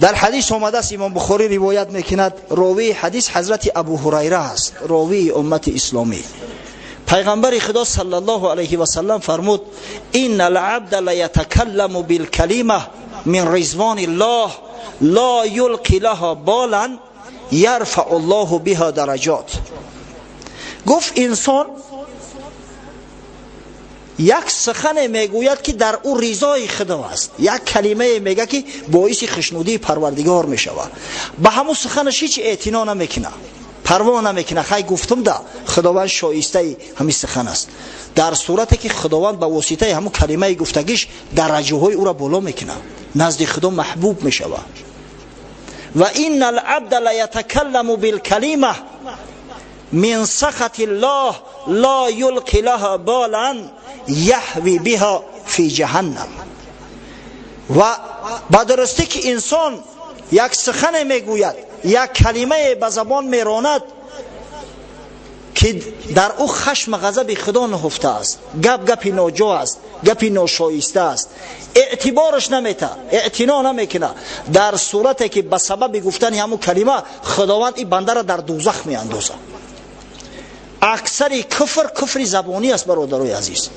Дар ҳадис омадааст, Имом Бухорӣ ривоят мекунад, ровии ҳадис ҳазрати Абу Ҳурайра аст, ровии уммати исломӣ. Пайғамбари Худо саллаллоҳу алайҳи васаллам фармуд: инна алабда лаятакалламу билкалима мин ризвониллоҳ ло юлқи лаҳа болан ярфау ллоҳу биҳа дараҷот. Гуфт, инсон як сухане мегӯяд, ки дар ӯ ризои Худо аст, як калимае мега, ки боиси хушнудии Парвардигор мешавад. Ба ҳамун суханаш ҳеҷ эътино намекунад, парво намекунад. Хай, гуфтум да, Худованд шоистаи ҳамин сухан аст. Дар сурате ки Худованд ба воситаи ҳамун калимаи гуфтагиш дараҷаҳои ӯро боло мекунад, назди Худо маҳбуб мешавад. Ва инна алабда лаятакалламу билкалима мин сахати ллоҳ ло юлқи лаҳа болан яҳви биҳа фи ҷаҳаннам. Ва ба дурустӣ ки инсон як сухане мегӯяд, як калимае ба забон меронад, ки дар ӯ хашм ғазаби Худо нуҳуфта аст, гап гапи ноҷо аст, гапи ношоиста аст, эътибораш намета, эътино намекунад. Дар сурате ки ба сабаби гуфтани ҳамун калима Худованд ин бандара дар дӯзах меандозад. Аксари куфр куфри забонӣ аст, бародарои азиз,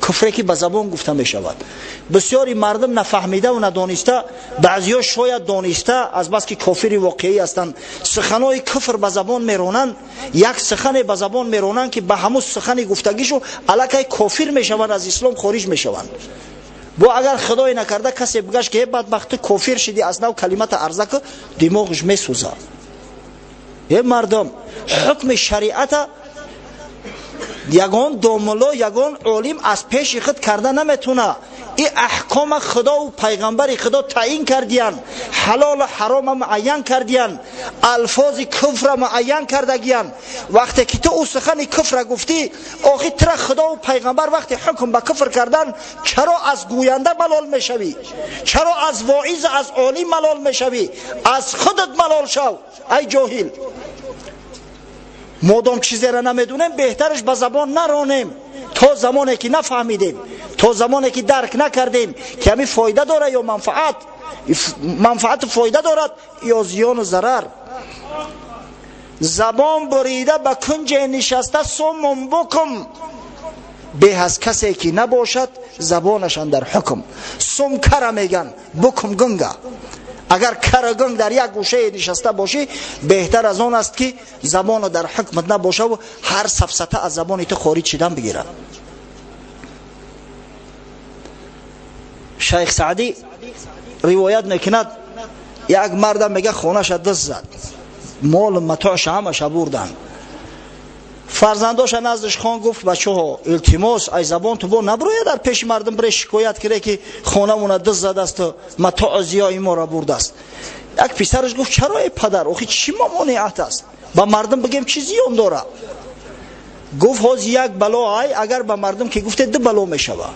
куфре ки ба забон гуфта мешавад. Бисёри мардум нафаҳмидаву надониста, баъзиҳо шояд дониста, азбаски кофири воқеӣ ҳастанд, суханои куфр ба забон меронанд. Як сухане ба забон меронанд, ки ба ҳамун сухани гуфтагишу аллакай кофир мешаванд, аз ислом хориҷ мешаванд. Бо агар Худое накарда касе бигашт, ки бадбахти, кофир шиди, аз нав калимата арза ку, димоғш месӯзад. Е мардум, ҳукми шариата ягон домулло, ягон олим аз пеши худ карда наметуна. И аҳкома Худову пайғамбари Худо таъин кардиян, ҳалолу ҳарома муайян кардиян, алфози куфра муайян кардагиян. Вақте ки ту ӯ сухани куфра гуфтӣ, охи тира Худову пайғамбар вақте ҳукм ба куфр кардан, чаро аз гӯянда малол мешавӣ? Чаро аз воиз, аз олим малол мешавӣ? Аз худат малол шав, ай ҷоҳил! Модом чизеро намедонем, беҳтараш ба забон наронем, то замоне ки нафаҳмидем, то замоне ки дарк накардем, ки ҳамин фоида дорад ё манфаат, манфаату фоида дорад ё зиёну зарар. Забон бурида ба кунҷе нишаста суммун букум беҳ аз касе ки набошад забонаш андар ҳукм. Сум кара меган, букум гунга. Агар карагунг дар як гӯшае нишаста бошӣ, беҳтар аз он аст, ки забоно дар ҳукмат набошаву ҳар сафсата аз забони ту хориҷ шидан бигирад. Шайх Саъдӣ ривоят мекунад, як мардам мега, хонаша дизд зад, молу матоъша ҳамаша бурданд. Фарзандоша наздиш хон, гуфт: бачаҳо, илтимос, ай забон ту бо наброя, дар пеши мардум бире шикоят кире, ки хонамона дизд задасту матоъу зиёи моро бурдааст. Як писараш гуфт: чаро, эй падар, охи чӣ мамониат аст? Ба мардум бигем, чӣ зиён дорад? Гуфт: ҳози як бало ай, агар ба мардум ки гуфте, ду бало мешавад.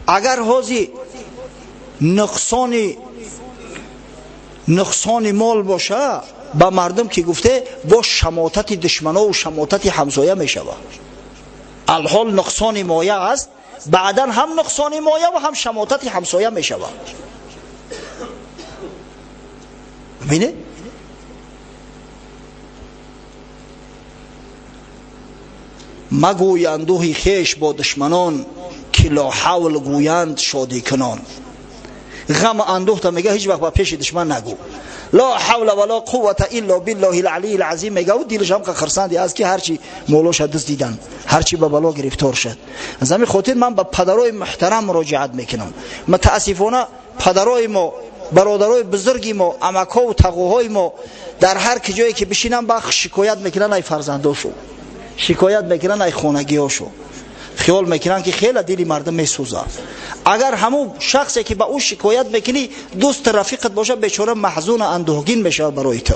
Агар ҳози нуқсони мол боша, ба мардум ки гуфте, бо шамотати душманову шамотати ҳамсоя мешавад. Алҳол нуқсони моя аст, баъдан ҳам нуқсони моя ва ҳам шамотати ҳамсоя мешавад. Бинед, магӯй андӯҳи хеш бо душманон, ки лоҳавл гӯянд шодикунон. Ғаму андӯҳта, мега, ҳеҷ вақт ба пеши душман нагӯ. Ло ҳавла вало қуввата илла биллоҳи алии алазим мегаву дилаш ҳам хирсанди аст, ки ҳарчи молоша дуздидан, ҳарчи ба бало гирифтор шуд. Аз ҳамин хотир ман ба падарои муҳтарам муроҷиат мекунам. Мутаассифона, падарои мо, бародарои бузурги мо, амакҳову тағоҳои мо дар ҳар ки ҷое ки бишинанд, ба шикоят мекунанд ай фарзандошу, шикоят мекунанд ай хонагиҳошу. Хиёл мекунанд, ки хеле дили мардум месӯзад. Агар ҳамун шахсе ки ба ӯ шикоят мекунӣ, дӯсту рафиқат бошад, бечора маҳзуну андӯҳгин мешавад барои ту,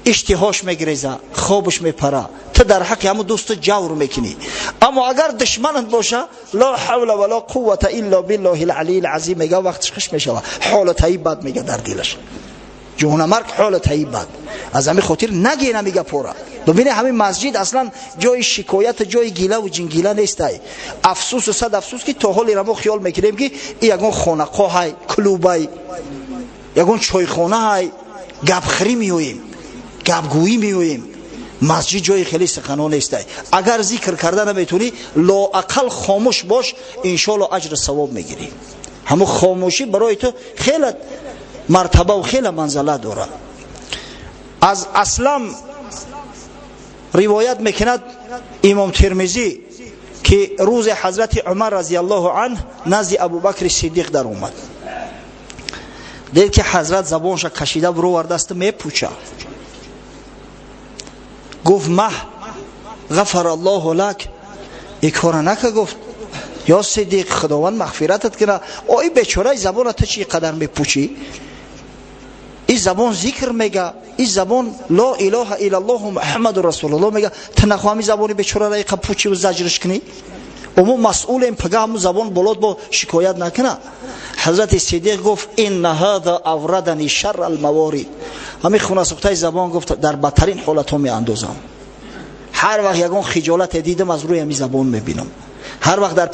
иштиҳош мегиреза, хобаш мепара. Ту дар ҳаққи ҳамун дӯсту ҷавр мекунӣ. Аммо агар душманат боша, ло ҳавла вало қуввата илла биллоҳи алалии алазим мега, вақтиш хуш мешавад, ҳолатаи бад мега дар дилаш. Ҷонамарг ҳолат ҳаи бад. Аз ҳамин хотир нагин ҳами гапора. Бибине, ҳамин масҷид аслан ҷои шикоят, ҷои гилаву ҷингила нестай. Афсусу сад афсус, ки то ҳолера мо хиёл мекунем, ки и ягон хонақоҳай, клубай, ягон чойхонаҳай, гапхӯрӣ меоем, гапгӯӣ меоем. Масҷид ҷои хеле сухано нестай. Агар зикр карда наметавонӣ, лоақал хомӯш бош, иншоалло аҷру савоб мегирӣ. Ҳамун хомӯшӣ барои ту хеле мартабаву хеле манзала дорад. Аз Аслам ривоят мекунад имом Термизӣ, ки рӯзе ҳазрати Умар разиаллоҳу анҳ назди Абубакри Сиддиқ даромад. Дид, ки ҳазрат забонша кашида буровардасту мепуча. Гуфт: «Маҳ, ғафара Аллоҳу лак, и кора нака». Гуфт: «Ё Сиддиқ, Худованд мағфиратат кина, ои бечораи забона ту чи қадар мепучӣ? И забон зикр мега, и забон ло илоҳа иллаллоҳу Муҳаммаду расулуллоҳ мега. Ту нахоҳами забони бечорара иқа пучиву заҷриш кунӣ? Мо масъулем, пага ҳамун забон болот бо шикоят накуна». Ҳазрати Сиддиқ гуфт: «Инна ҳада аврадани шарра алмаворид». Ҳамин хунасӯхтаи забон, гуфт, дар бадтарин ҳолатҳо меандозам. Ҳар вақт ягон хиҷолате дидам, аз рӯи ҳамин забон мебинам. Ҳар вақт дар